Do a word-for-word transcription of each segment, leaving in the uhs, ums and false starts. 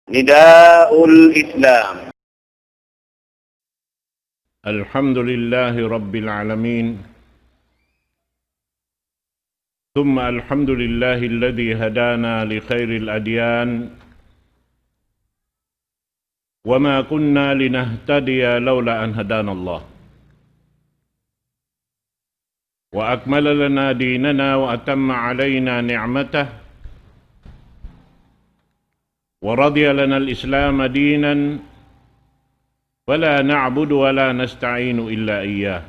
نداء الإسلام. الحمد لله رب العالمين، ثم الحمد لله الذي هدانا لخير الأديان، وما كنا لنهتدي لولا أن هدانا الله، وأكمل لنا ديننا وأتم علينا نعمته ورضي لنا الإسلام دينا، فلا نعبد ولا نستعين إلا إياه.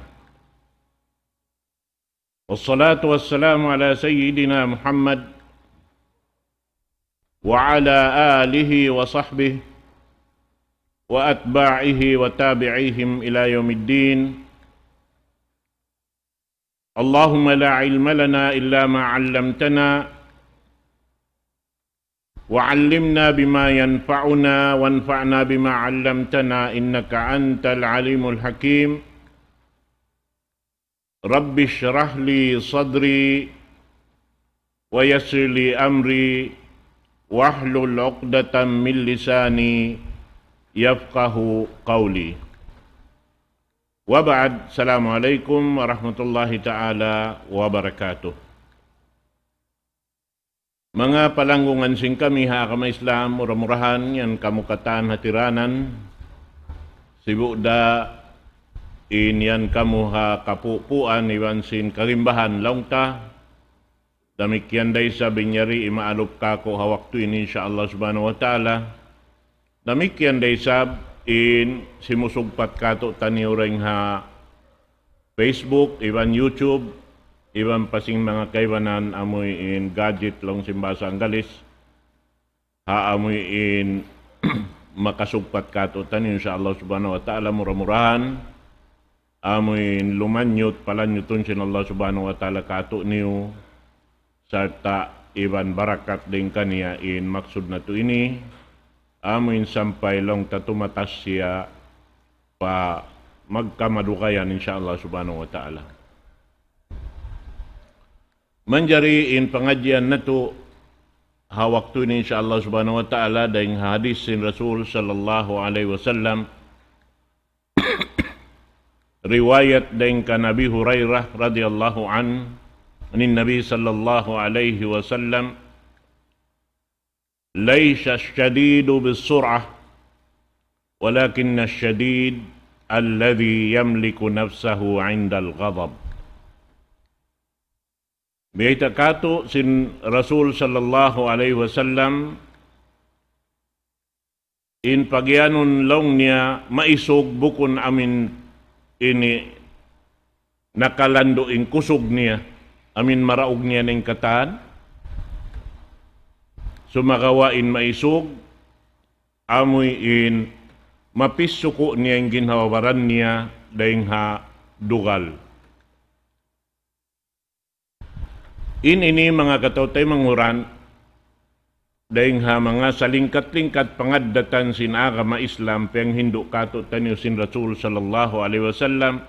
والصلاة والسلام على سيدنا محمد وعلى آله وصحبه وأتباعه وتابعيهم إلى يوم الدين. اللهم لا علم لنا إلا ما علمتنا، وعلمنا بما ينفعنا، وانفعنا بما علمتنا، إنك أنت العليم الحكيم. رب اشرح لي صدري، ويسر لي أمري، واحلل عقدة من لساني، يفقه قولي. وبعد، السلام عليكم ورحمة الله تعالى وبركاته. Manga palanggungan sin kami ha agama Islam, mura-murahan yan kamu katan hatiranan, sibu' da in yan kamu ha kapupuan iban sin karimbahan laung ta, damikkiyan da isab in yari imaalup kāku' ha waktu ini, insya Allah subhanahu wa ta'ala. Damikkiyan da isab in simusugpat kātu'niyu dayn ha Facebook, iban YouTube, iban pa sin manga kaibanan amuin gadget laung sin bahasa Anggalis, ha amuin makasugpat kātu'niyu, insya Allah subhanahu wa ta'ala, mura-murahan amuin lumanyut, palanyutun sin Allah subhanahu wa ta'ala kātu'niyu, sarta' iban barakat dayn kaniya in maksud natu' ini, amuin sampay laung ta tumatas siya pa magkamadugayan, insya Allah subhanahu wa ta'ala. Manjari in pangadjian natu' ha waktu ini, insya Allah subhanahu wa ta'ala, dayn ha hadith sin Rasul sallallahu alayhi wasallam, riwayat dayn kan Abi Hurairah radiyallahu anhu, عن النبي صلى الله عليه وسلم: ليس الشديد بالصرعة، ولكن الشديد الذي يملك نفسه عند الغضب. Biyayta' kātu' sin Rasul sallallahu alayhi wasallam, in pagiyanun laung niya maisug bukun amuin ini nakalandu' in kusug niya, amuin maraug niya na in katan, sumagawa' in maisug, amuin mapisuku' niya in ginhawa-baran niya dayn ha dugal. In ini manga kataw-taymanghuran, dayn ha manga salingkat-lingkat pangaddatan sin agama Islam, piyanghindu' kātu'niyu sin Rasul sallallahu alayhi wasallam,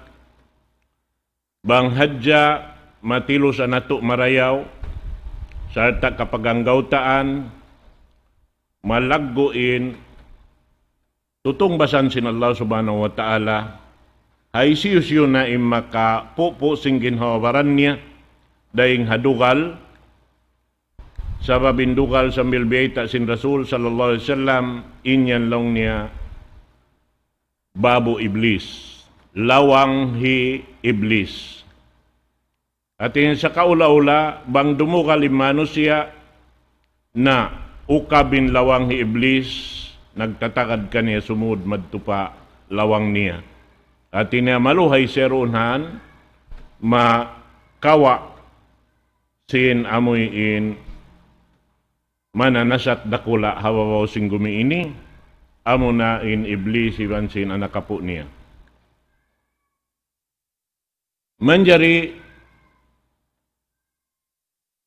bang hadja matilusan natu' marayaw, sarta' kapaganggawtaan, malaggu' in tutungbasan sin Allah subhanahu wa ta'ala, ha hisiyu-siyu na in makapupu' sin ginhawa-baran niya, dayn ha dugal, sabab in dugal sambil biyayta' sin Rasul sallallahu alayhi wasallam, in yan laung niya, babu Iblis, lawang hi Iblis. Hāti niya sa kaula-ula, bang dumugal in manusiya', na ukab in lawang hi Iblis, nagtatagad kaniya sumūd madtu pa lawang niya. Hāti niya maluhay siya duun han, makawa' sin amuin mananasat dakula' ha babaw sin gumi ini, amuna in Iblis iban sin anak apu' niya. Manjari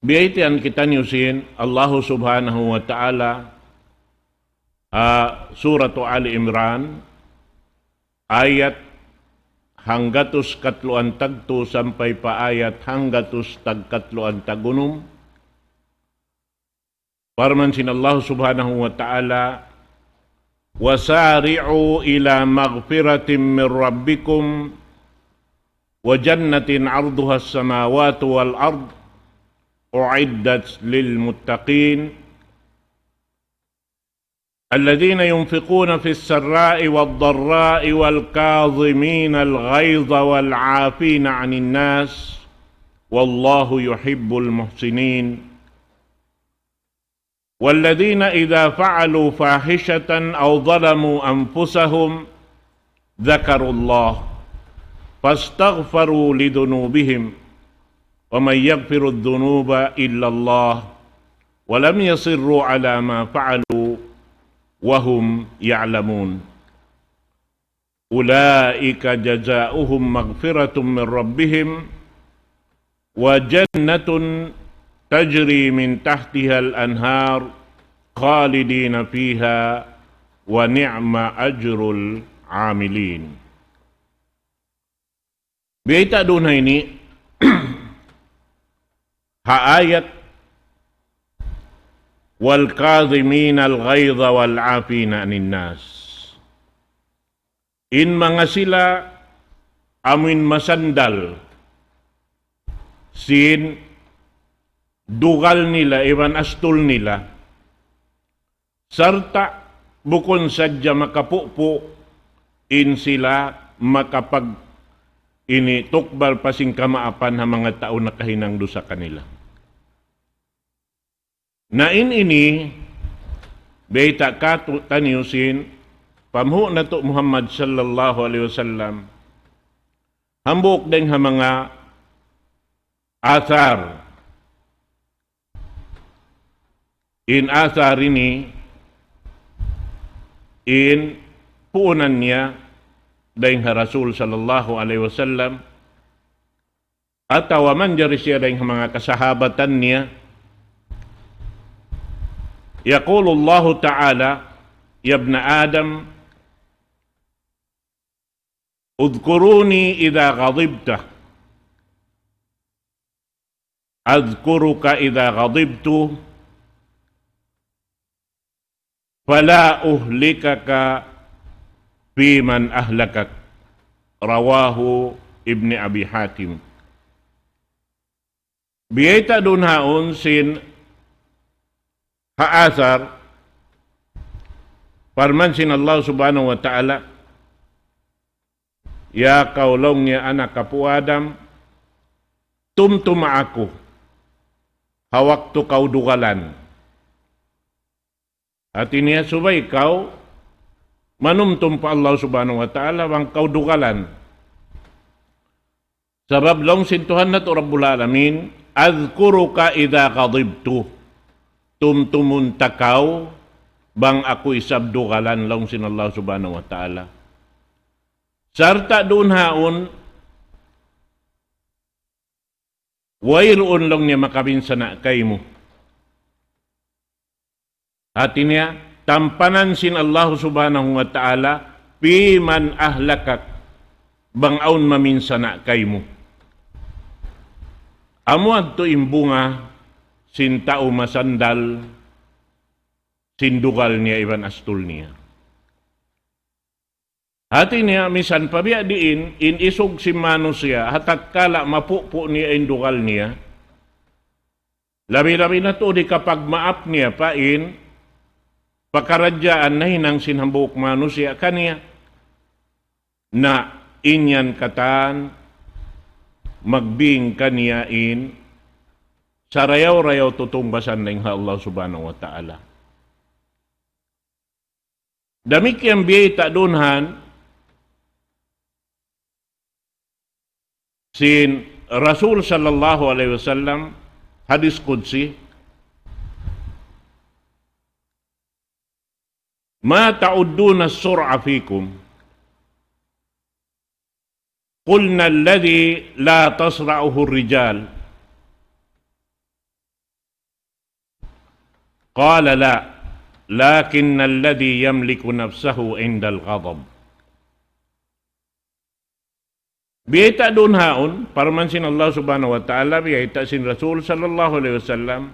biyaytaan kitaniyu sin Allahu subhanahu wa ta'ala, ha Suratu Ali Imran, ayat hanggatus katluan tagtu sampay pa ayat hanggatus tagkatluan tagunum. Parman sin Allah subhanahu wa ta'ala, وسارعوا إلى مغفرة من ربكم وجنة عرضها السماوات والأرض أعدت للمتقين الذين ينفقون في السراء والضراء والكاظمين الغيظ والعافين عن الناس والله يحب المحسنين والذين إذا فعلوا فاحشة أو ظلموا أنفسهم ذكروا الله فاستغفروا لذنوبهم ومن يغفر الذنوب إلا الله ولم يصروا على ما فعلوا وهم يعلمون أولئك جزاؤهم مغفرة من ربهم وجنة تجري من تحتها الأنهار خالدين فيها ونعم أجر العاملين. Biyayta' duun ha ini, ha ayat, والكاظمين الغيظ والعافين عن الناس. In manga sila amuin masandal sin dugal nila iban astul nila, sarta' bukun sadja makapupu' in sila makapag ini tukbal pa sin kamaapan ha manga tau nakahinang dusa kanila. Na in ini, bayta' katu' taniyu sin, panghu' natu' Muhammad sallallahu alayhi wasallam, hambuuk dayng ha manga athar. In athar ini, in puunan niya dayng ha Rasul sallallahu alayhi wasallam, atawa manjari siya dayng ha manga kasahabatan niya. يقول الله تعالى: يا ابن آدم، اذكروني إذا غضبت، أذكرك إذا غضبت، فلا أهلكك فيمن أهلكك. رواه ابن أبي حاتم. Biyayta' duun haun sin ha athar, parman sin Allah Subhanahu wa Ta'ala, "Ya kaw," laung niya, "anak apu' Adam, tumtuma aku ha waktu kaw dugalan." Hati niya subay kaw manumtum pa Allah Subhanahu wa Ta'ala bang kaw dugalan. Sabab laung sin Tuhan natu' Rabbul Alamin, أذكرك إذا غضبت. Tumtumun ta kaw bang aku isab dugalan, laung sin Allah Subhanahu wa Ta'ala. Sarta' duun haun, wayruun laung niya makabinsana' kaymu. Hati niya, tampanan sin Allah Subhanahu wa Ta'ala, فيمن أهلكك, bang awn maminsana' kaymu. Amu yadtu in bunga sin tau masandal sin dugal niya iban astul niya. Hati niya, misan pa biya' diin in isug sin manusiya', ha tatkala mapupu' niya in dugal niya, labi-labi na tuud hikapagmaap niya pa in pakaradjaan nahinang sin hambuuk manusiya' kaniya. Na in yan katan magbing kaniya in sarayaw-rayaw tutungbasan dayn ha Allah Subhanahu wa Ta'ala. Damikkiyan biyayta' duun haun sin Rasul sallallahu alayhi wasallam, hadis qudsi, ما تعدون الصرع فيكم؟ قلنا: الذي لا تصرعه الرجال. قال: لا، لكن الذي يملك نفسه عند الغضب. Biyayta' duun haun, parman sin Allah Subhanahu wa Ta'ala, biyayta' sin Rasul sallallahu alayhi wasallam,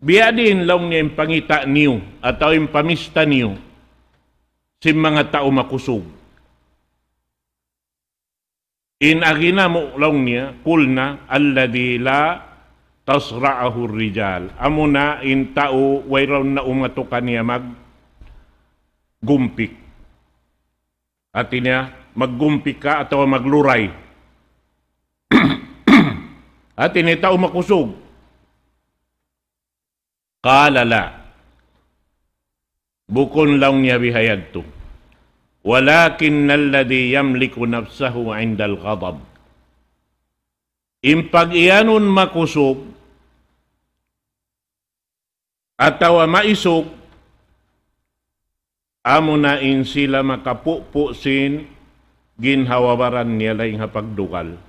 biya' diin laung niya in pangita' niyu, atawa in pamista niyu, sin manga tau makusug. In agi namu' laung niya, قلنا الذي لا تصرعه الرجال. Amuna in tau wayruun na umatu kaniya maggumpik. Hati niya, maggumpik ka atawa magluray. Hati niya tau makusug. قال لا. Bukun laung niya bihayadtu. ولكن الذي يملك نفسه عند الغضب. In pag-iyanun makusug atawa maisug, amuna in sila makapupu' sin ginhawa-baran niya dayn ha pagdugal.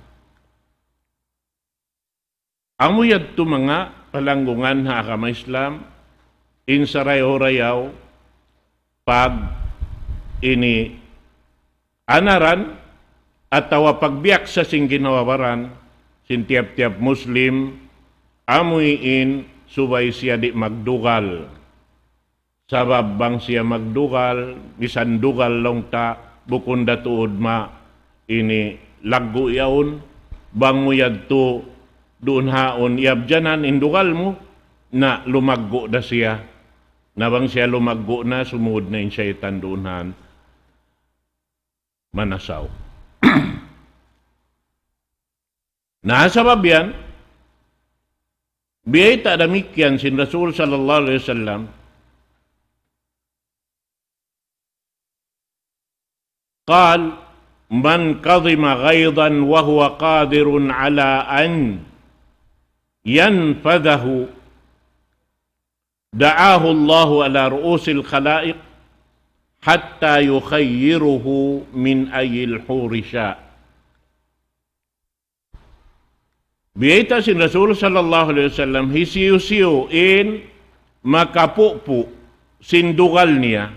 Amu yadtu manga palanggungan ha agama Islam, in sarayaw-rayaw pag ini anaran atawa pagbiyaksa sin ginhawa-baran sin tiyap-tiyap Muslim, amuin subay siya di' magdugal. Sabab bang siya magdugal, misan dugal laung ta, bukun da tuud ma ini laggu' yaun, bang mu yadtu duun haun iyabjanan in dugal mu, na lumaggu' da siya. Na bang siya lumaggu' na, sumud na in saytan duun han manasaw. Na sabab yan, biyayta' damikkiyan sin Rasul sallallahu alayhi wasallam, قال: من كظم غيظا وهو قادر على أن ينفذه دعاه الله على رؤوس الخلائق حتى يخيره من أي الحور شاء. Biyayta' sin Rasul sallallahu alayhi wasallam, hisiyu-siyu in makapupu' sin dugal niya,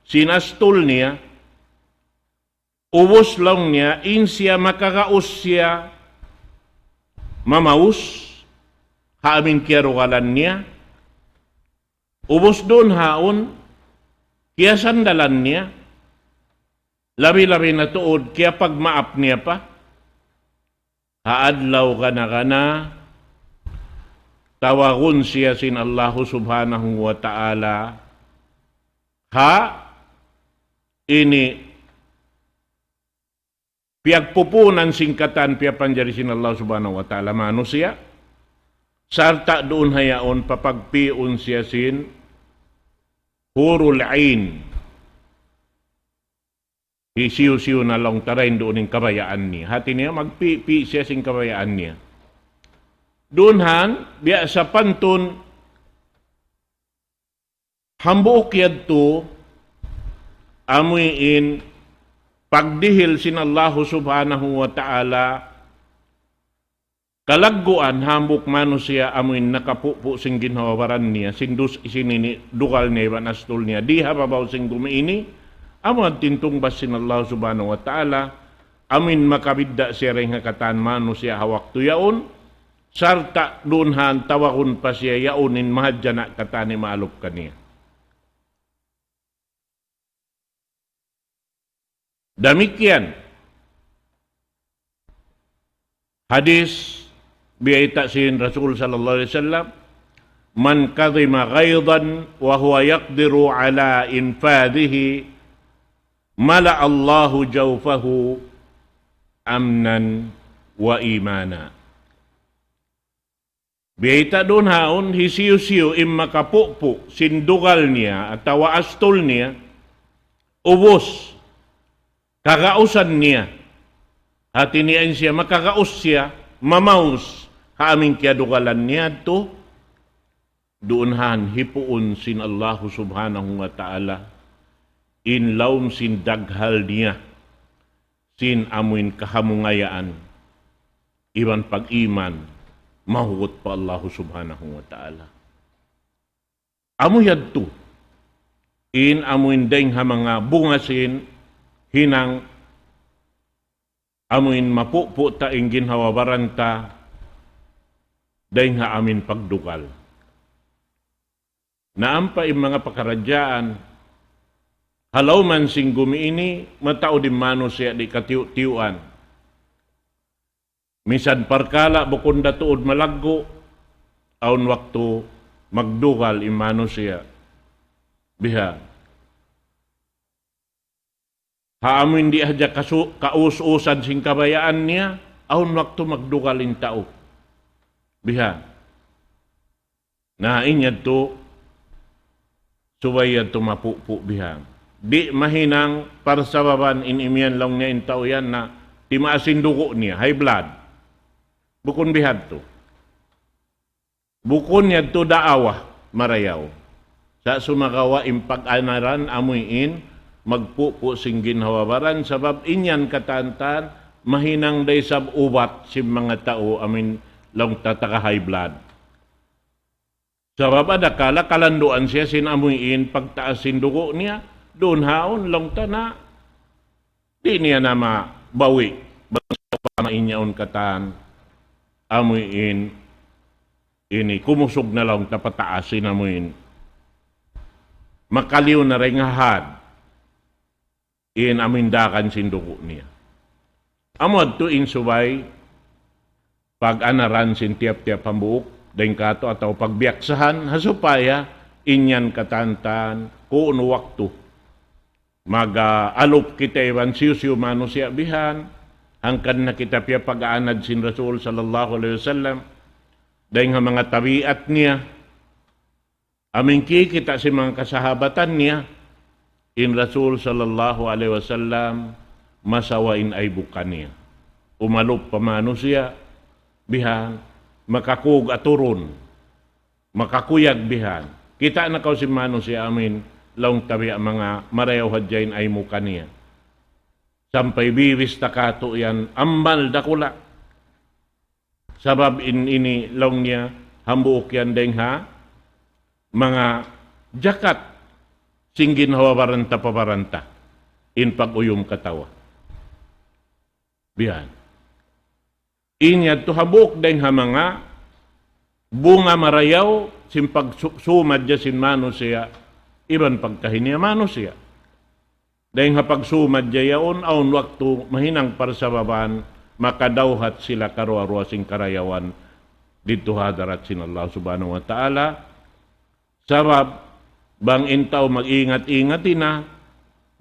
sin astul niya, ubus laung niya, in siya makagaus siya mamaus, ha amin kiyarugalan niya, ubus duun haun, kiyasandalan niya, labi-labi na tuud, kiyapagmaap niya pa. Ha adlaw gana-gana, tawagun siya sin Allahu Subhanahu wa Ta'ala, ha ini piyagpupunan sin katan piyapanjari sin Allah Subhanahu wa Ta'ala manusiya', sarta' duun ha yaun papagpiun siya sin hurul ain. Hisiyu-siyu na laung ta dayn duun in kabayaan niya. Hati niya magpipi siya sin kabayaan niya. Duun han, biya' sapantun, hambuuk yadtu, amuin pagdihil sin Allahu Subhanahu wa Ta'ala, kalagguan hambuuk manusiya' amuin nakapupu' sin ginhawa-baran niya, sin dus-, sin ini dugal niya iban astul niya, di ha babaw sin gumi ini, amu in tungbas sin Allahu Subhanahu wa Ta'ala, amuin makabidda' siya dayn ha katan manusiya' ha waktu yaun, sarta' duun han tawagun pa siya yaun in mahadjana' katan imalup kaniya. Damikkiyan hadis biyayta' sin Rasul sallallahu alayhi wasallam, من كظم غيظا وهو يقدر على إنفاذه ملأ الله جوفه أمنا وإيمانا. Biyayta' duun haun, hisiyu-siyu in makapupu' sin dugal niya atawa astul niya, ubus kagausan niya. Hati niya in siya makagaus siya, mamaus, ha amin kiyadugalan niya tu, duun han hipuun sin Allahu Subhanahu wa Ta'ala in lawm sin daghal niya, sin amuin kahamungayaan iban pag-iman, mahugut pa Allahu Subhanahu wa Ta'ala. Amu yadtu in amuin dayn ha manga bunga sin hinang amuin mapupu' ta in ginhawa-baran ta dayn ha amuin pagdugal. Na ampa in manga pakaradjaan, Ha lawm sin gumi ini, mataud in manusiya' di' katiyu'-tiyuan. Misan parkala' bukun da tuud malaggu', awn waktu magdugal in manusiya'. Biha. Ha amu in di' hadja kasu-, kaus-usan sin kabayaan niya, awn waktu magdugal in tau. Biha. Na, in yadtu, subay yadtu mapupu' bihan. Di' mahinang parsababan in imiyan laung niya in tau yan na timaas in dugu' niya, high blood. Bukun bihadtu. Bukun yadtu daawa marayaw. Sa' sumagawa' in pag-anaran amuin magpupu' sin ginhawa-baran, sabab in yan katantan mahinang da isab ubat sin manga tau amuin laung ta taga high blood. Sabab adakala kalanduan siya sin amuin pagtaas sin dugu' niya, duun haun laung ta na, di' niya na mabawi', bang sawpama in yaun katan, amuin, ini, kumusug na laung ta pataas sin amuin. Makaliyu na dayn ha had. In amuin dagan sin dugu' niya. Amu yadtu in subay pag-anaran sin tiyap-tiyap hambuuk, dayn katu' atawa pagbiyaksahan, ha supaya in yan katantan, kuun waktu. Mag-, ah, alup kita iban siyu-siyu manusiya' bihan, hangkan na kita piyapag-aanad sin Rasul sallallahu alayhi wasallam, dayn ha manga tabiat niya, amuin kikita' sin manga kasahabatan niya, in Rasul sallallahu alayhi wasallam, masawa in aybu kaniya. Umalup pa manusiya', bihan, makakug aturun, makakuyag bihan. Kita' na kaw sin manusiya' amuin, laung ta biya' manga marayaw hadja in aymu kaniya. Sampay bibista katu' yan, amal dakula'. Sabab in ini laung niya hambuuk yan dayng ha manga jakat sin ginhawa-baran ta pa baran ta in pag-uyum katawa. Biyan. In yadtu hambuuk dayng ha manga bunga marayaw sin pagsu-, sumadja sin manusiya' iban pagkahi niya manusiya'. Dayng ha pagsumadja yaun, awn waktu mahinang parsababan, makadawhat sila karuwa-ruwa sin karayawan didtu ha hadarat sin Allah Subhanahu wa Ta'ala. Sabab, bang in tau mag-ingat-ingat na,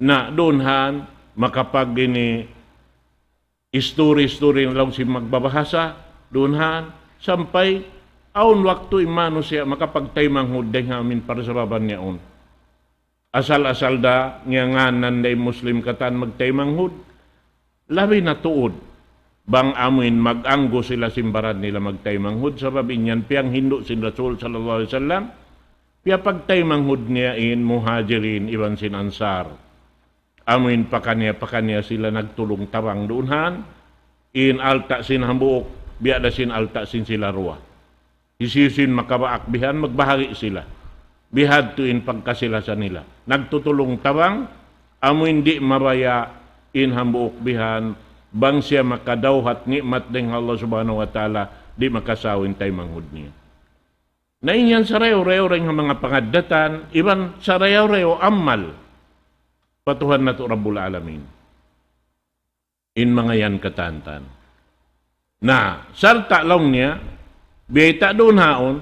na duun han, makapag ini istori-istori na laung sin magbabahasa, duun han, sampay awn waktu in manusiya' makapagtaymanghud dayng ha amuin parsababan yaun. Asal-asal da ngiyanganan da in Muslim katan magtaymanghud. Labi na tuud. Bang amuin mag-anggu sila sin baran nila magtaymanghud, sabab in yan piyanghindu' sin Rasul sallallahu alayhi wasallam, piyapagtaymanghud niya in Muhajirin iban sin Ansar. Amuin pakaniya-pakaniya sila nagtulung tabang duun han, in alta' sin hambuuk, biya' da sin alta' sin sila duwa. Hisiyu-siyu in makabaak bihan, magbahagi' sila. Bihadtu in pagkasi-lasa nila. Nagtutulung tabang, amuin di' mabaya' in hambuuk bihan, bang siya makadawhat ni'mat dayng ha Allah Subhanahu wa Ta'ala, di' makasaw in taymanghud niya. Na in yan sarayaw-rayaw dayng ha manga pangaddatan, iban sarayaw-rayaw amal pa Tuhan natu' Rabbul Alamin. In manga yan katantan. Na, sarta' laung niya, biyayta' duun haun,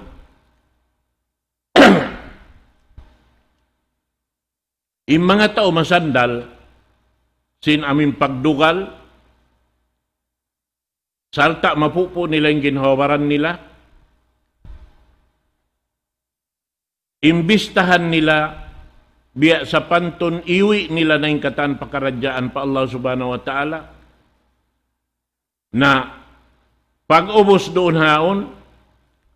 in manga tau masandal, sin amuin pagdugal, sarta' mapupu' nila in ginhawa-baran nila, imbistahan nila, biya' sapantun iwi' nila na in katan pakaradjaan pa Allah Subhanahu wa Ta'ala. Na pag-ubus duun haun,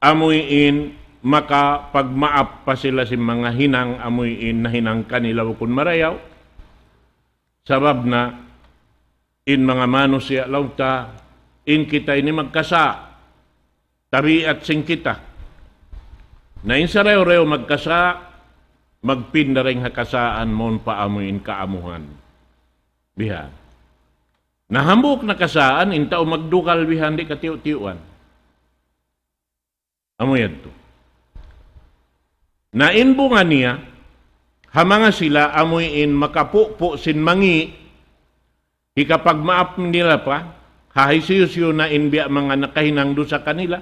amuin makapagmaap pa sila sin manga hinang, amuin nahinang kanila bukun marayaw. Sabab na in manga manusiya' laung ta, in kita ini magkasa', tabiat sin kita. Na in sarayaw-rayaw magkasa', magpinda dayng ha kasaan mawn pa amuin kaamuhan. Bihan. Na hambuuk na kasaan, in tau magdugal bihan di' katiyu'-tiyuan. Amu yadtu. Na in bunga niya, ha manga sila amuin makapupu' sin mangi', hikapagmaap nila pa, ha hisiyu-siyu na in biya' manga nakahinang dusa kanila.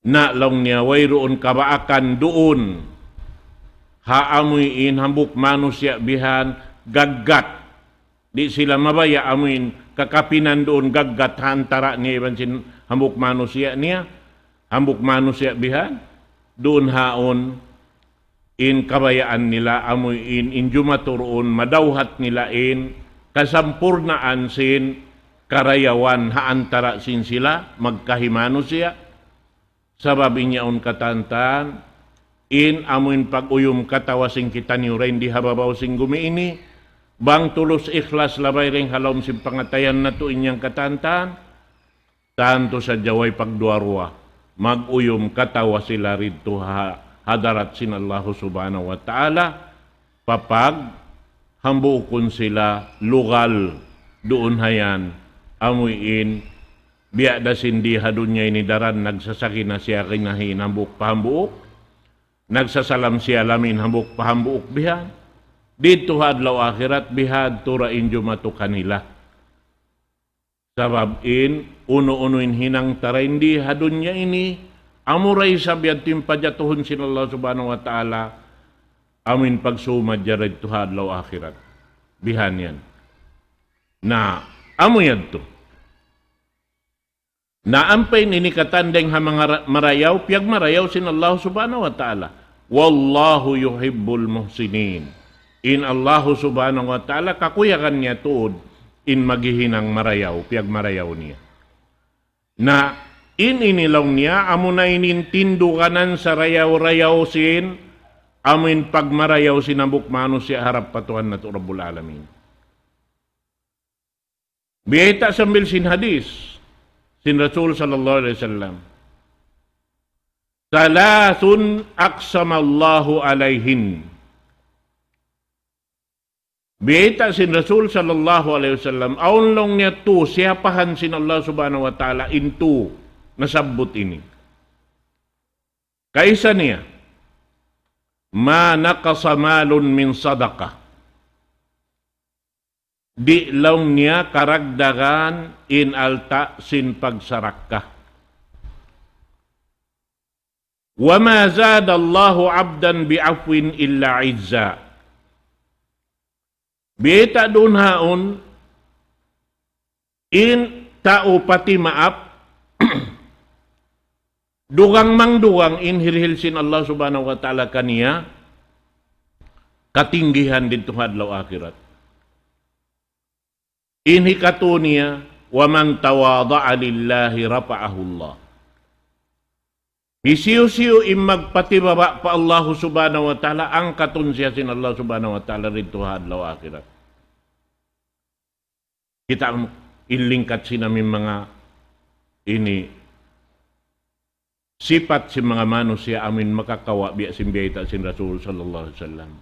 Na laung niya wayruun kabaakan duun ha amuin hambuuk manusiya' bihan gaggat. Di' sila mabaya' amuin kakapinan duun gaggat ha antara' niya iban sin hambuuk manusiya' niya, hambuuk manusiya' bihan, duun haun in kabayaan nila amuin in jumatu duun madawhat nila in kasampurnaan sin karayawan ha antara' sin sila magkahimanusiya'. Sabab in yaun katantan, in amuin pag-uyum katawa sin kitaniyu dayn di ha babaw sin gumi ini, bang tulus ikhlas labay dayn ha lawm sin pangatayan natu' in yan katantan, tantu sadja way pagduwa-ruwa, mag-uyum katawa sila didtu ha hadarat sin Allahu Subhanahu wa Ta'ala, papag hambuukun sila lugal duun ha yan, amuin biya' da sin di ha dunya ini daran nagsasakina-sakina in hambuuk pa hambuuk, nagsasalam-siyalam in hambuuk pa hambuuk bihan. Didtu ha adlaw akhirat bihadtu da in jumatu kanila. Sabab in unu-unu in hinang ta dayn di ha dunya ini, amura isab yadtu in pajatuhun sin Allah Subhanahu wa Ta'ala, amuin pagsumad didtu ha adlaw akhirat. Bihan yan. Na, amu yadtu. Na ampa in ini katan dayn ha manga ra-, marayaw, piyagmarayaw sin Allah Subhanahu wa Ta'ala. وَاللَّهُ يُحِبُّ الْمُحْسِنِينَ. In Allah Subhanahu wa Ta'ala, kakuyagan niya tuud in maghihinang marayaw, piyagmarayaw niya. Na in ini laung niya, amuna in tinduganan sarayaw-rayaw sin, amuin pagmarayaw sin hambuuk manusiya' harap pa Tuhan natu' Rabbul Alamin. Biyayta' sambil sin hadith sin Rasul sallallahu alayhi wasallam. ثَلَاثٌ أَقْسَمَ اللَّهُ عَلَيْهِنَّ. Biyayta' sin Rasul sallallahu alayhi wasallam, awn laung niya tū, siyapahan sin Allah Subhanahu wa Ta'ala in tū nasabbut ini. Kaisa niya, مَا نَقَصَ مَالٌ مِنْ صَدَقَةٍ. Di' laung niya karagdagan in alta' sin pagsarakka. وَمَا زَادَ اللَّهُ عَبْدًا بِعَفْوٍ إِلَّا عِزًّا. Biyayta' duun haun, in tau pati maap, dugang mangdugang in hirihil sin Allah Subhanahu wa Ta'ala kaniya, katinggihan didtu ha adlaw akhirat. In hikatū niya, وَمَنْ تَوَاضَعَ لِلَّهِ رَفَعَهُ اللَّهُ. Hisiyu-siyu in magpatibaba' pa Allah Subhanahu wa Ta'ala, angkatun siya sin Allah Subhanahu wa Ta'ala didtu ha adlaw akhirat. Kita' mu, in lingkat sin amuin manga ini, sipat sin manga manusiya' amuin makakawa' biya' sin biyayta' sin Rasul sallallahu alayhi wasallam.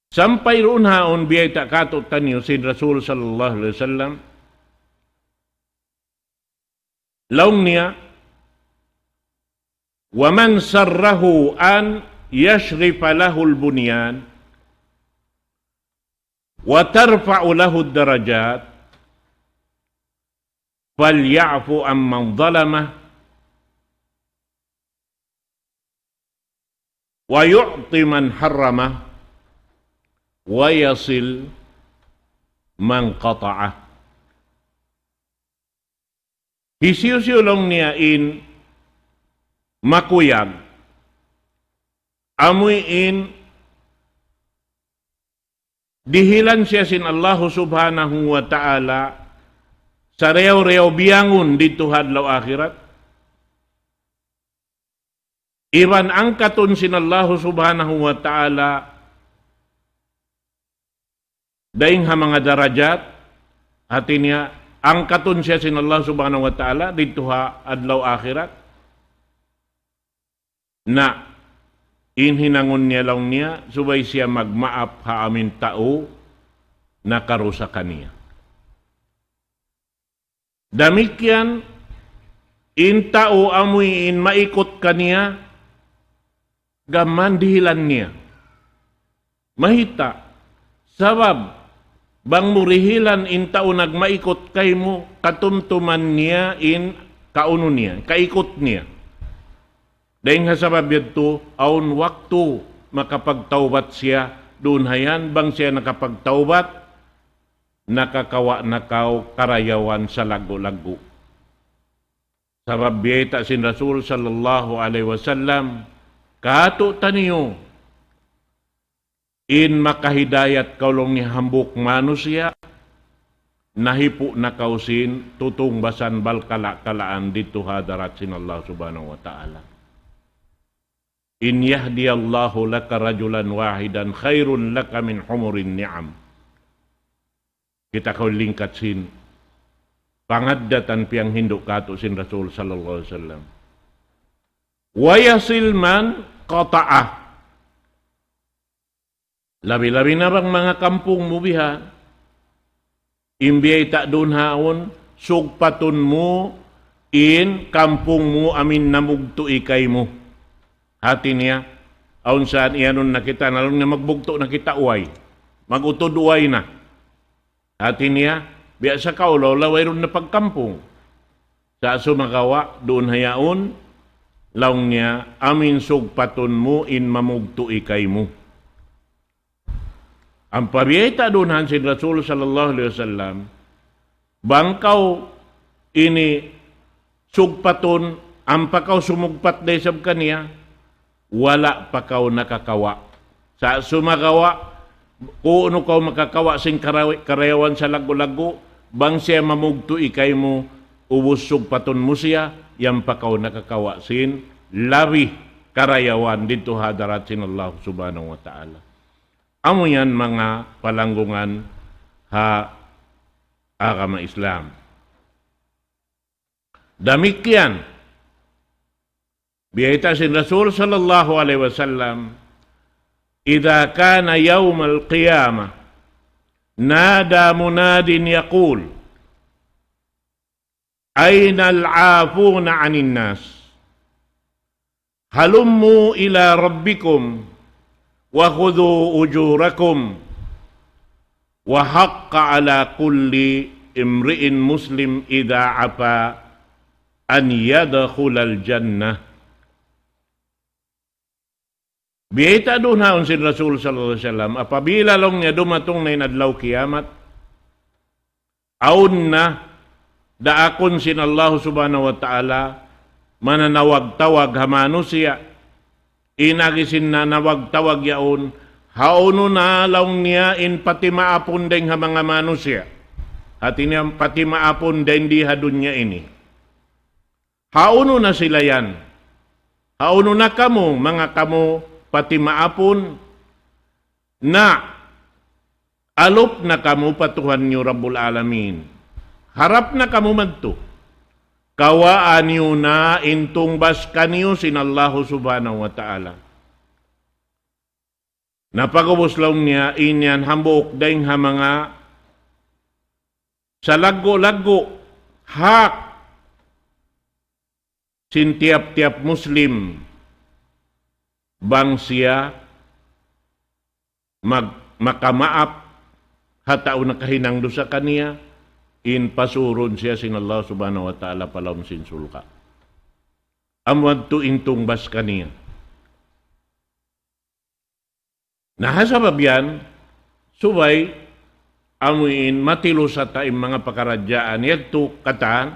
Sampay duun haun biyayta' kātu'niyu sin Rasul sallallahu alayhi wasallam. Laung niya, وَمَنْ سَرَّهُ أَنْ يَشْرِفَ لَهُ الْبُنْيَانُ وَتَرْفَعُ لَهُ الدَّرَجَاتُ فَلْيَعْفُ عَمَّنْ ظَلَمَهُ وَيُعْطِ مَنْ حَرَّمَهُ وَيَصِلْ مَنْ قَطَعَهُ. Hisiyu-siyu laung niya in makuyag, amuin dihilan siya sin Allahu Subhanahu wa Ta'ala sarayaw-rayaw biyangun didtu ha adlaw akhirat. Iban angkatun sin Allahu Subhanahu wa Ta'ala dayn ha manga darajat, hati niya, angkatun siya sin Allah Subhanahu wa Ta'ala didtu ha adlaw akhirat. Na, in hinangun niya laung niya, subay siya magmaap ha amuin tau nakarusa kaniya. Damikkiyan, in tau amuin maikut kaniya, Gam man dihilan niya. Mayta'? Sabab, bang mu dihilan in tau nagmaikut kaymu, katumtuman niya in kaunu niya, kaikut niya. Dayn ha sabab yadtu, awn waktu makapagtawbat siya, duun hayan, bang siya nakapagtawbat, nakakawa' na kaw karayawan salaggu'-laggu'. Sabab biyayta' sin Rasul sallallahu alayhi wasallam, kātu'niyu, in makahidayat kaw laung niya hambuuk manusiya', nahipu' na kaw sin tutungbasan balkala'-kalaan didtu ha hadarat sin Allah Subhanahu wa Ta'ala. إن يهدي الله لك رجلا واحدا خير لك من حمر النعم. Kita' kaw lingkat sin pangaddatan piyanghindu' kātu' sin Rasul sallallahu alayhi wasallam. ويصل من قطعه. Labi-labi na bang manga kampung mu biha', in biyayta' duun haun, sugpatun mu in kampung mu amin namugtu' kaymu. Hāti niya, awn saan iyanun na kita, na laung niya magbugtu' na kita way. Mag-utud way na. Hāti niya, biya' sa kaw law, law wayruun na pagkampung. Sa' sumagawa', duun hayaun, laung niya, amin sugpatun mu in mamugtu' kaymu. Ampa biyayta' duun haun sin Rasul sallallahu alayhi wasallam, bang kaw ini sugpatun, ampa kaw sumugpat da isab kaniya, wala' pa kaw nakakawa'. Sa' sumagawa', ku'nu kaw makakawa' sin karawi-, karayawan salaggu'-laggu', bang siya mamugtu' kaymu, ubus sugpatun mu siya, yan pa kaw nakakawa' sin labi karayawan didtu ha hadarat sin Allah Subhanahu wa Ta'ala. Amu yan manga palanggungan ha agama Islam. Damikkiyan, biyayta' sin Rasul sallallahu alayhi wasallam, إذا كان يوم القيامة نادى مناد يقول: أين العافون عن الناس؟ هلموا إلى ربكم وخذوا أجوركم، وحق على كل امرئ مسلم إذا عفا أن يدخل الجنة. Biyayta' duun haun sin Rasul sallallahu alayhi wasallam, apabila laung niya dumatung na in adlaw kiyamat, awn na daakun sin Allah Subhanahu wa Ta'ala mananawag-tawag ha manusiya'. In agi sin nanawag-tawag yaun, hawnu na laung niya in patimaapun dayng ha manga manusiya'. Hāti niya patimaapun dayng di ha dunya ini. Hawnu na sila yan? Hawnu na kamu, manga kamu patimaapun? Na, alup na kamu pa Tuhan niyu Rabbul Alamin. Harap na kamu madtu. Kawaa niyu na in tungbas kaniyu sin Allahu Subhanahu wa Ta'ala. Na pag'ubus laung niya, in yan hambuuk dayng ha manga salaggu'-laggu' hak sin tiyap-tiyap Muslim, bang siya mag-, makamaap ha tau nakahinang dusa kaniya, in pasurun siya sin Allah Subhanahu wa Ta'ala pa lawm sin surga'. Amu yadtu in tungbas kaniya. Na ha sabab yan, subay amu in matilusat ta in manga pakaradjaan yadtu katan,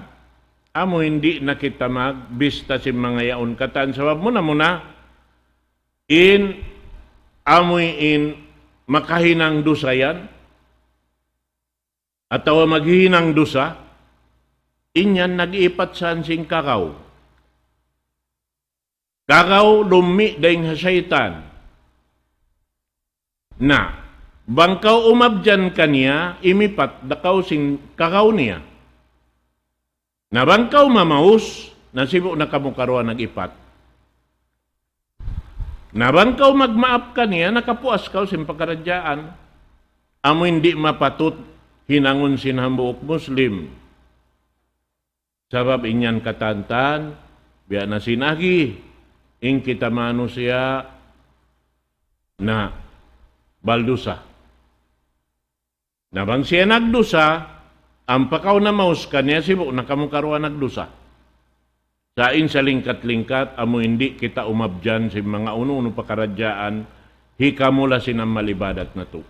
amu in di' na kita magbista sin manga yaun katan. Sabab muna-muna, in amu in makahinang dusa yan, atawa maghihinang dusa, in yan nag-iipat saan sin kagaw. Kagaw lummi' dayng ha saytan. Na, bang kaw umabyan kaniya, imipat da kaw sin kagaw niya. Na bang kaw mamaus, na sibu' na kamu karuwa nag-ipat. Na bang kaw magmaap kaniya, nakapuas kaw sin pakaradjaan. Amu in di' mapatut hinangun sin hambuuk Muslim. Sabab in yan katantan, biya' na sin agi, in kita manusiya', Na, baldusa. Na bang siya nagdusa, ampa kaw namaus kaniya, sibu' na kamu karuwa nagdusa. Sa' in salingkat-lingkat, amu in di' kita umabyan sin manga unu-unu pakaradjaan, hikamula sin amal ibadat natu'.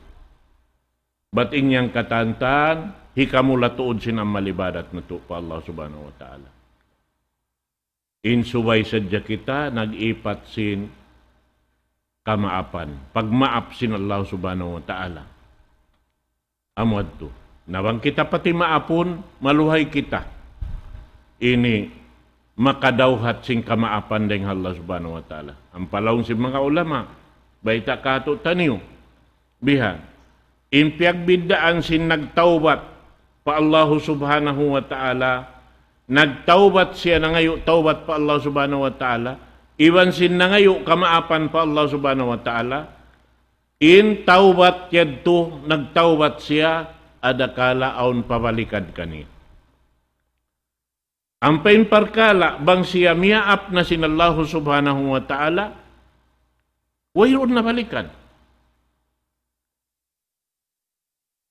Bat in yan katantan, hikamula tuud sin amal ibadat natu' pa Allah Subhanahu wa Ta'ala. In subay sadja kita nag-ipat sin kamaapan. Pagmaap sin Allah Subhanahu wa Ta'ala. Amu yadtu. Na bang kita pati maapun, maluhay kita. Ini makadawhat sin kamaapan dayn ha Allah Subhanahu wa Ta'ala. Ampa laung sin manga ulama, bayta' katu' taniyu. Bihan. In piyagbiddaan sin nagtawbat pa Allahu Subhanahu wa Ta'ala, nagtawbat siya nangayu' tawbat pa Allah Subhanahu wa Ta'ala, iban sin nangayu' kamaapan pa Allah Subhanahu wa Ta'ala, in tawbat yadtu, nagtawbat siya, adakala awn pabalikad kaniya. Ampa in parkala', bang siya miyaap na sin Allahu Subhanahu wa Ta'ala, wayruun na balikan.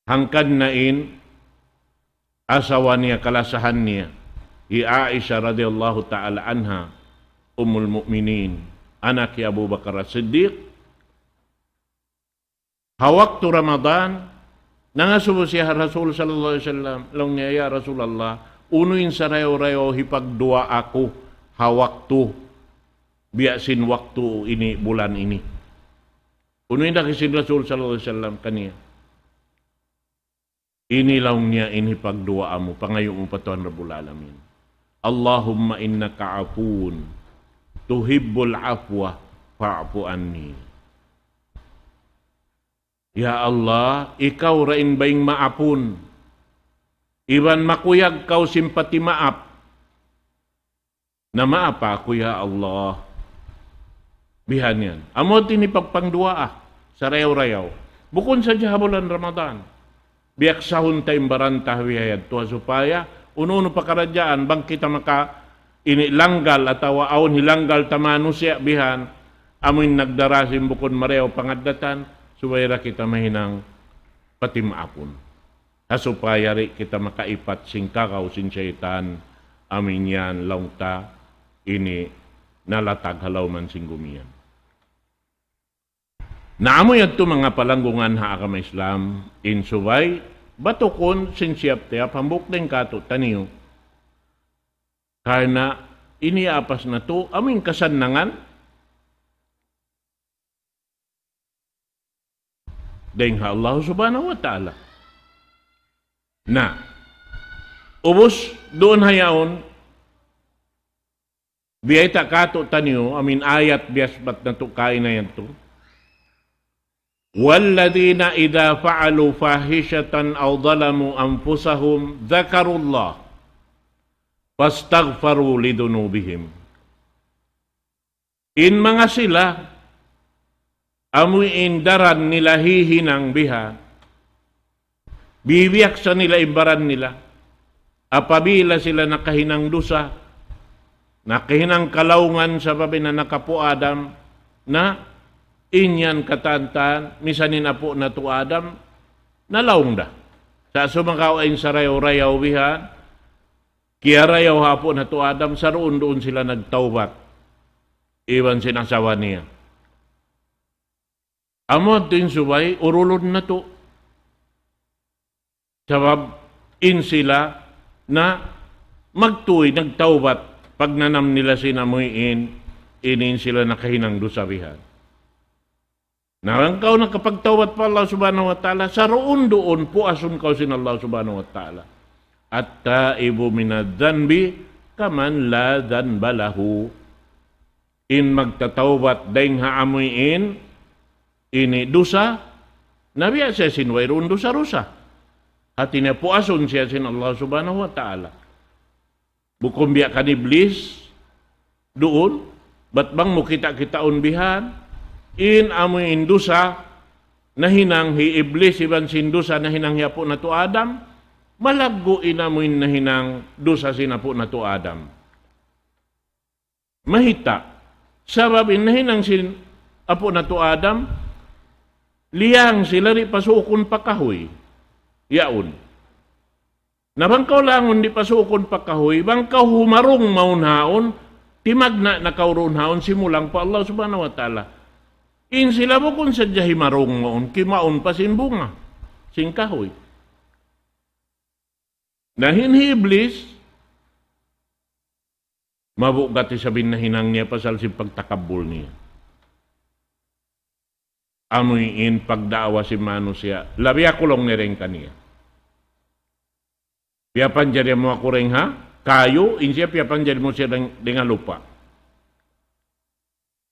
Hangkan na in asawa niya, kalasahan niya, hi Aisha radiyallahu ta'ala anha, Ummul Mu'minin, anak hi Abu Bakar As-Siddiq, ha waktu Ramadan, nangasubu siya ha Rasul sallallahu alayhi wasallam, laung niya, "Ya Rasulullah, unu in sarayaw-rayaw hipagduwaa ku ha waktu, biya' sin waktu ini, bulan ini?" Unu in agi sin Rasul sallallahu alayhi wasallam kaniya? Ini laung niya in hipagduwaa mu, pangayu' mu pa Tuhan Rabbul Alamin. اللهم إنك عفو تحب العفو فاعف عني. Ya Allah, ikaw ra in baying maapun. Iban makuyag kaw sin pati maap. Na maapa aku, ya Allah. Bihan yan. Amu ini pagpangduwaa, sarayaw-rayaw. Bukun sadja ha bulan Ramadan. Biyaksahun ta in baran ta ha bihayadtu ha supaya, unu-unu pakaradjaan, bang kita maka ini langgal atawa awn hilanggal ta manusiya' bihan, amu in nagdara sin bukun marayaw pangaddatan, subay da kita mahinang pati maapun. Ha supaya di' kita makaipat sin kagaw sin saytan, amu in yan laung ta ini nalatag ha lawm sin gumi yan. Na amu yadtu manga palanggungan ha agama Islam, in subay, batukun sin siyap-siyap hambuuk dayn kātu'niyu. Karna' ini apas natu', amu in kasannangan, dayn ha Allah Subhanahu wa Ta'ala. Na, ubus duun ha yaun, biyayta' kātu'niyu, amu in ayat biyasbat natu' kaina yadtu. والذين إذا فعلوا فاحشة أو ظلموا أنفسهم ذكروا الله فاستغفروا لذنوبهم. In manga sila, amu in daran nila hihinang biha, bibiyaksa nila in baran nila, apabila sila nakahinang dusa, nakahinang kalaungan sabab in anak apu' Adam, na in yan katantan, misan in apu' natu' Adam, nalaung da. Sa' sumagawa' in sarayaw-rayaw bihan, kiyarayaw ha apu' natu' Adam, saruun-duun sila nagtawbat. Iban sin asawa niya. Amu yadtu in subay, urulun natu'. Sabab in sila na magtuy, nagtawbat, pagnanam nila sin amuin, ini in sila nakahinang dusa bihan. Na bang kaw nakapagtawbat pa Allah Subhanahu wa Ta'ala, saruun-duun puasun kaw sin Allah Subhanahu wa Ta'ala. التائب من الذنب كمن لا ذنب له. In magtatawbat dayn ha amuin, ini dusa, na biya' siya sin wayruun dusa-dusa. Hati niya puasun siya sin Allah Subhanahu wa Ta'ala. Bukun biya' kan Iblis, duun, bat bang mu kita-kitaun bihan, in amuin dusa, nahinang hi Iblis iban sin dusa, nahinang hi apu' natu' Adam, malaggu' in amuin nahinang dusa sin apu' natu' Adam. Mayta'? Sabab in nahinang sin apu' natu' Adam, Liyang sila di' pasuukun pa kahuy. Yaun. Na bang kaw langun di' pasuukun pa kahuy, bang kaw humarung mawn haun, timagna' na kaw duun haun, simulang pa Allah Subhanahu wa Ta'ala. In sila bukun sadja himarung mawn, kimaun pa sin bunga, sin kahuy. Na in hi Iblis, mabugat isab in nahinang niya pasal sin pagtakabbul niya. Amu in pagdaawa sin manusiya', labi aku laung niya dayn kaniya. Piyapanjari mu aku dayn ha kayu, in siya piyapanjari mu siya dayn, dayn ha lupa'.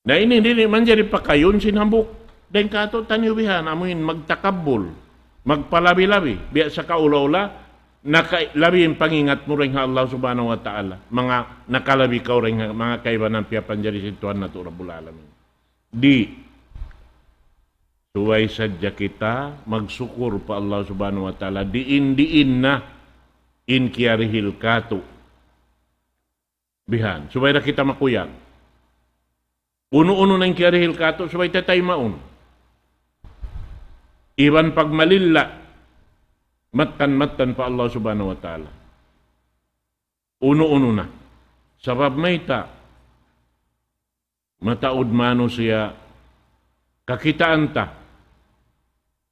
Na ini di' manjari pakayun sin hambuuk dayn kātu'niyu bihan, amu in magtakabbul, magpalabi-labi, biya' sa kaula-ula, naka-, labi in pangingat mu dayn ha Allah Subhanahu wa Ta'ala, manga nakalabi kaw dayn ha manga kaibanan piyapanjari sin Tuhan natu' Rabbul Alamin. Di'. Subay sadja kita magsukur pa Allah Subhanahu wa Ta'ala, diin-diin na in kiyarihil kātu'. Bihan, subay da kita makuyag. Unu-unu na in kiyarihil kātu', subay ta taymaun. Iban pagmalilla, mattan-mattan pa Allah Subhanahu wa Ta'ala. Unu-unu na. Sabab mayta', mataud manusiya', kakitaan ta,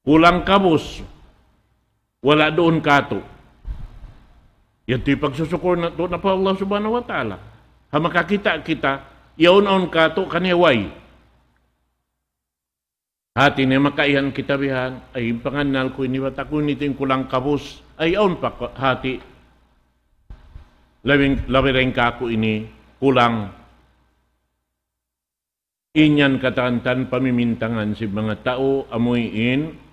kulang kabus, wala' duun kātu'. Yadtu in pagsusukur natu' na pa Allah Subhanahu wa Ta'ala. Ha makakita' kita, yaun awn kātu', kaniya way. Hati niya makaiyan kita bihan, ay, pangannal ku ini, bat aku ini in kulang kabus, ay, awn pa ku-, hati, labi, labi dayn kāku' ini, kulang. In yan katantan pamimintangan sin manga tau, amuin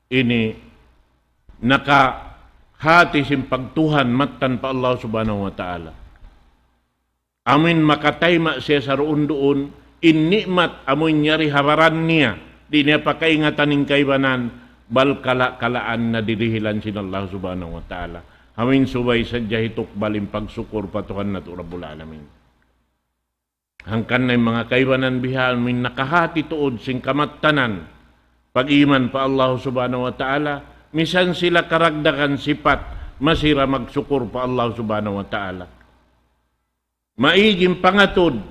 ini nakahati sin pagtuhan mattan pa Allah Subhanahu wa Ta'ala. Amuin makatayma' siya saruun-duun, in ni'mat amuin yari ha baran niya, di' niya pakaingatan in kaibanan, bal kala-kalaan na dirihilan sin Allah Subhanahu wa Ta'ala. Amuin subay sadja hitukbal in pagsukur pa Tuhan natu' Rabbul Alamin. Hangkan na in manga kaibanan bihan, amuin nakahati tuud sin kamattanan, pag-iman pa Allah Subhanahu wa Ta'ala, misan sila karagdagan sipat, masi ra magsukur pa Allah Subhanahu wa Ta'ala. Maig in pangatud,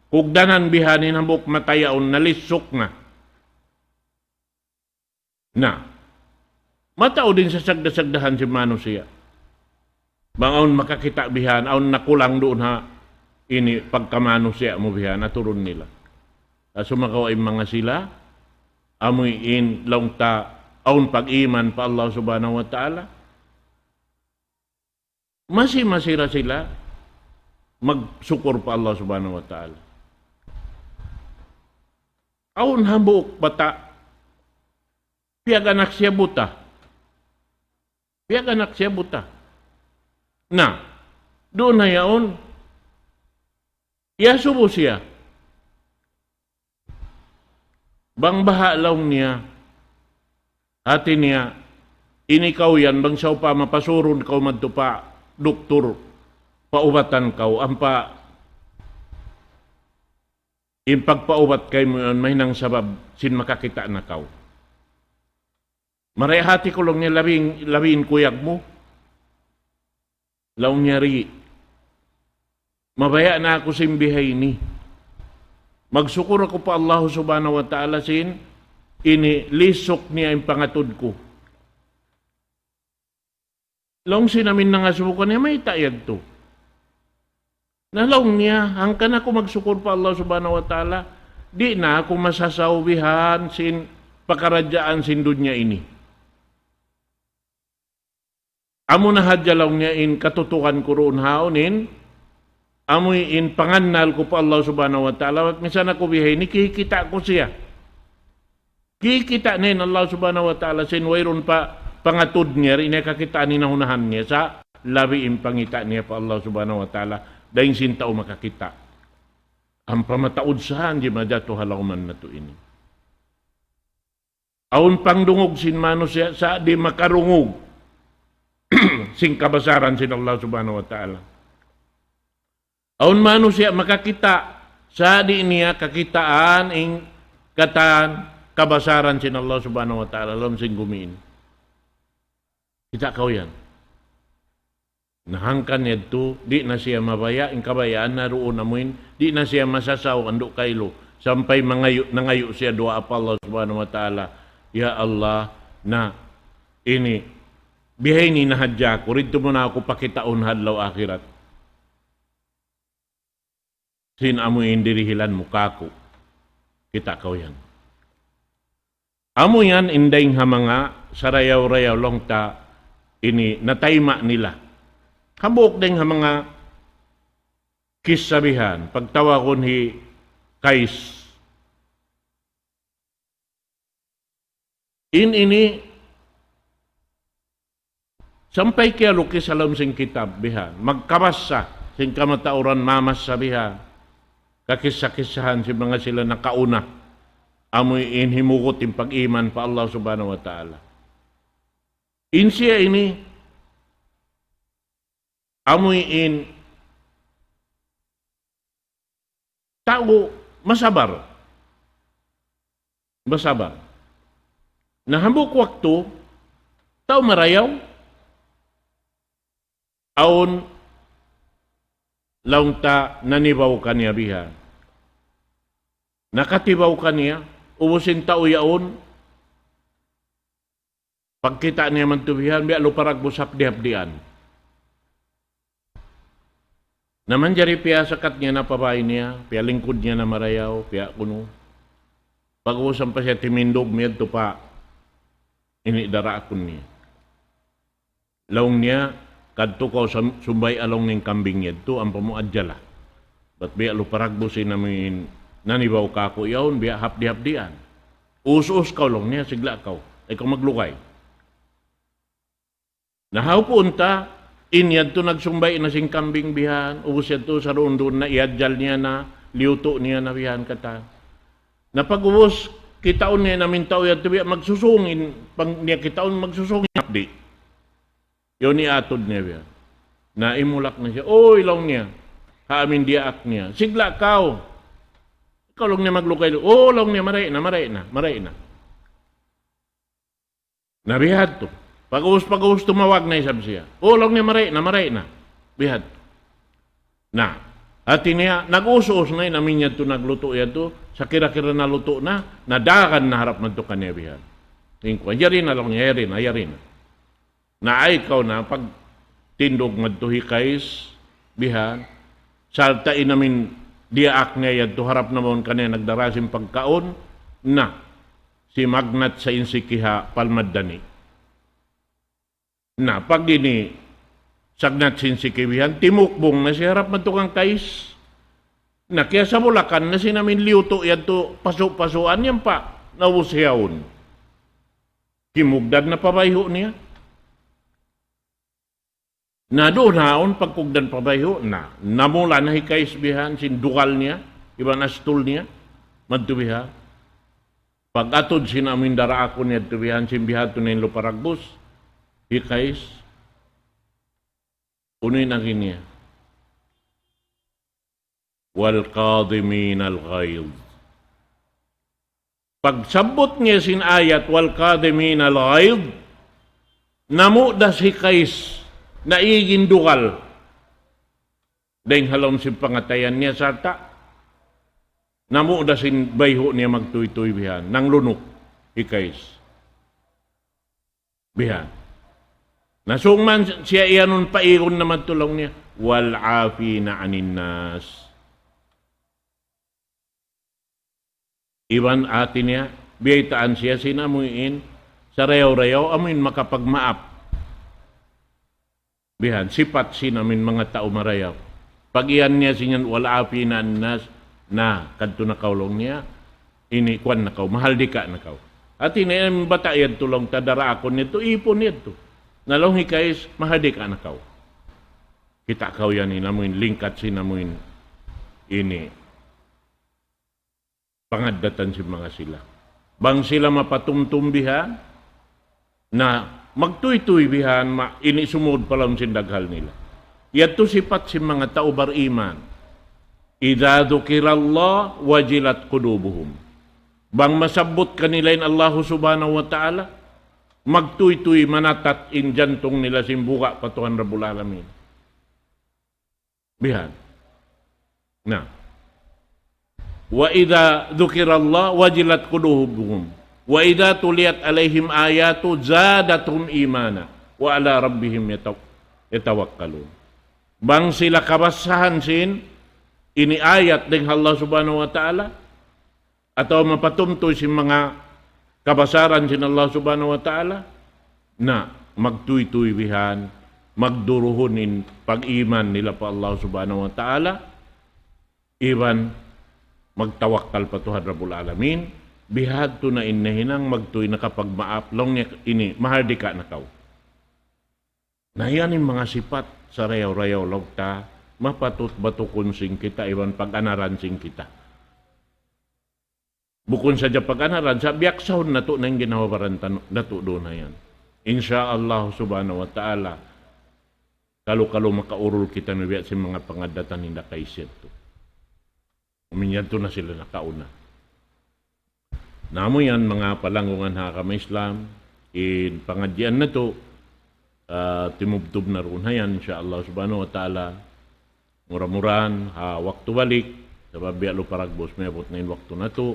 kugdanan bihan in hambuuk mata yaun nalissuk na. Na, mataud in sasagda-sagdahan sin manusiya'. Bang awn makakita' bihan, awn nakulang duun ha, ini pagkamanusiya' mu bihan, aturun nila. Sumagawa' in manga sila, amuin laung ta, awn pag-iman pa Allah Subhanahu wa Ta'ala. Masi-masi ra sila magsukur pa Allah Subhanahu wa Ta'ala. Awn hambuuk bata', piyag-anak siya buta. Piyag-anak siya buta. Na, duun na yaun, iyasubu siya. Bang baha' laung niya, hati niya, ini kaw yan, bang sawpama pasurun kaw madtu pa duktur, paubatan kaw, ampa in pagpaubat kaymu yan, mahinang sabab sin makakita' na kaw. Marayaw hati ku laung niya labi in, labi in kuyag mu. Laung niya di'. Mabaya' na aku sin bihaini. Magsukur aku pa Allah Subhanahu wa Ta'ala sin ini lisuk niya in pangatud ku. Laung sin amin nangasubu kaniya, mayta' yadtu? Na laung niya, hangkan aku magsukur pa Allah Subhanahu wa Ta'ala, di' na aku masasaw bihan sin pakaradjaan sin dunya ini. Amu na hadja laung niya in katutukan ku duun haun in, amu in pangannal ku pa Allah Subhanahu wa Ta'ala, misan aku bihaini kikita' ku siya. Kikita' niya in Allah Subhanahu wa Ta'ala sin wayruun pa pangatud niya, di' niya kakitaan in nahunahan niya, sa' labi in pangita' niya pa Allah Subhanahu wa Ta'ala, dayn sin tau makakita'. Ampa mataud sa in jimajatu ha lawman natu' ini. Awn pangdungug sin manusiya' sa' di' makarungug sin kabasaran sin Allah Subhanahu wa Ta'ala. Awn manusiya' makakita' sa' di' niya kakitaan in katan kabasaran sin Allah Subhanahu wa Ta'ala ha lawm sin gumi ini. Kita' kaw yan. Na hangkan yadtu, di' na siya mabaya', in kabayaan na duun amuin, di' na siya masasaw, andu' kailu, sampay mangayu', nangayu' siya duwaa pa Allah Subhanahu wa Ta'ala, "Ya Allah, na ini, bihaini na hadja aku, didtu mu na aku pakitaun ha adlaw akhirat." Sin amu in dirihilan mu kāku'. Kita' kaw yan. Amu yan in dayng ha manga sarayaw-rayaw laung ta ini natayma' nila. Hambuuk dayng ha manga kissa bihan, pagtawagun hi Kais. In ini, sampay kiyalukis ha lawm sin kitab bihan. Magkabassa sin kamatauran mamassa bihan. Kakissa-kissahan sin manga sila nakauna. Amu in himugut in pag-iman pa Allah Subhanahu wa Ta'ala. In siya ini, amu in tau masabar. Masabar. Na hambuuk waktu, tau marayaw, awn laung ta nanibaw kaniya bihan. Nakatibaw kaniya, ubus in tau yaun, pagkita' niya madtu bihan, biya' lupa dagbus hapdi'-hapdian. Na manjari piyasakat niya na pa bāy niya, piyalingkud niya na marayaw, piya kunu'. Pag'ubus ampa siya timindug, miyadtu pa ini daraakun niya. Laung niya, "Kadtu kaw sam-, sumbay' laung in kambing yadtu, ampa mu ajala. Bat biya' lupa dagbus in amu in nanibaw kāku' yaun, biya' hapdi'-hapdian. Us-us kaw," laung niya, "sigla' kaw. Ayaw kaw maglugay." Na hawpu' unta, in yadtu nagsumbay' na sin kambing bihan, ubus yadtu saruun-duun na, iyajal niya na, liyutu' niya na bihan katan. Na pag'ubus, kitaun niya in amu in tau yadtu biya' magsusung in, pang-, niya kitaun magsusung in hapdi'. Yaun iyatud niya biya'. Na imulak na siya. "Uy," laung niya. Ha amu in diyaak niya. "Sigla' kaw. Ikaw," laung niya, "maglugay." "O," laung niya, "marayaw na, marayaw na, marayaw na." Na bihadtu. Pag'ubus, pag'ubus tumawag na isab siya. "O," laung niya, "marayaw na, marayaw na." Bihadtu. Na, hati niya, nag-us-us na in amu in yadtu naglutu' yadtu, sa' kira-kira nalutu' na, nadagan na harap madtu kaniya bihan. In kuwan, "Yari na," laung niya, "yari na, yari na." Na ayaw kaw na pagtindug madtu hi Kais bihan, sarta' in amu in diyaak niya yadtu harap na mawn kaniya nagdara sin pagkaun, na simagnat sa in siki ha palmad dani. Na pag ini sagnat sin siki bihan, timukbung na siya harap madtu kan Kais. Na kiyasabulakan na sin amu in liyutu' yadtu pasu'-pasuan niya pa, naubus yaun. Kimugdan na pa bayhu' niya. Na duun haun pagkugdan pa bayhu' na, namula na hi Kais bihan sin dugal niya, iban astul niya, madtu bihan. Pag-atud sin amu in daraakun yadtu bihan, sin bihadtu na in lupa dagbus, hi Kais, unu in agi niya? "والكاظمين الغيظ." Pagsabbut niya sin ayat, "والكاظمين الغيظ," namudas hi Kais, naig in dugal. Dayng ha lawm sin pangatayan niya sarta', namudas in bayhu' niya magtuytuy bihan, nanglunuk hi Kais. Bihan. Na sung man siya iyanun, paigun na madtu laung niya, "والعافين عن الناس." Iban hati niya, biyaytaan siya sin amu in sarayaw-rayaw, amu in makapagmaap. Bihan, sipat sin amu in manga tau marayaw. Pag-iyan niya sin yan, "والعافين عن الناس," na, kadtu na kaw laung niya, ini kuwan na kaw, mahaldika' na kaw. Hati niya, in bata' yadtu laung ta daraakun yadtu, ipun yadtu. Na laung hi Kais, "Mahaldika' na kaw." Kita' kaw yan in amu in lingkat sin amu in ini pangaddatan sin manga sila. Bang sila mapatumtum bihan, na magtuytuy bihan, ma-, ini sumud pa lawm sin daghal nila. Yadtu sipat sin manga tau bariman. "إذا ذكر الله وجلت قلوبهم." Bang masabbut kanila in Allahu Subhanahu wa Ta'ala, magtuytuy manatat in jantung nila sin buga' pa Tuhan Rabbul Alamin. Bihan. Na. وإذا ذكر الله وجلت قلوبهم وإذا تليت عليهم آياته زادتهم إيمانا وعلى ربهم يتو-، يتوكلون. Bang sila kabasahan sin ini ayat dayn ha Allah Subhanahu wa Ta'ala, atawa mapatumtuy sin manga kabasaran sin Allah Subhanahu wa Ta'ala, na magtuytuy bihan, magduruhun in pag-iman nila pa Allah Subhanahu wa Ta'ala, iban magtawakkal pa Tuhan Rabbul Alamin, bihadtu na in nahinang magtuy nakapagmaap, laung niya ini, mahardika na kaw. Na yan in manga sipat sarayaw-rayaw laung ta, mapatut batukun sin kita, iban pag-anaran sin kita. Bukun sadja pag-anaran, sa' biyaksahun natu' na in ginhawa-baran tanu-, natu' duun ha yan. Insya Allah Subhanahu wa Ta'ala, kalu-kalu makaurul kita na biya' sin manga pangaddatan hinda kaysiya tu. Uminyadtu na sila nakauna. Na amu yan, manga palanggungan ha agama Islam, in pangadjian natu', ah, timubtub na duun ha yan, insya Allah Subhanahu wa Ta'ala. Mura-murahan, ha waktu balik, sabab biya' lu paragbus, miyabut na in waktu natu',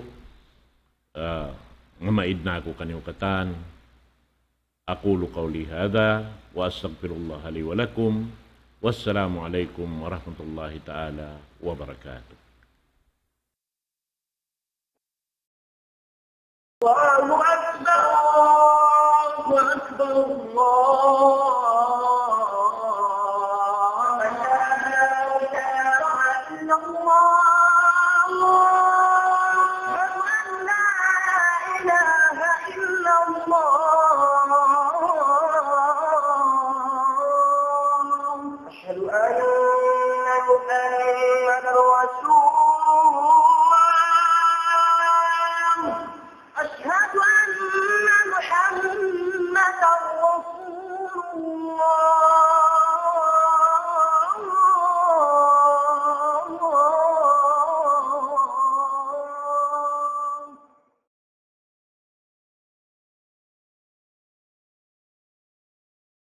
ah, ngamaid na aku kaniyu katan. أقول قولي هذا وأستغفر الله لي ولكم. والسلام عليكم ورحمة الله تعالى وبركاته. الله أكبر، الله أكبر، الله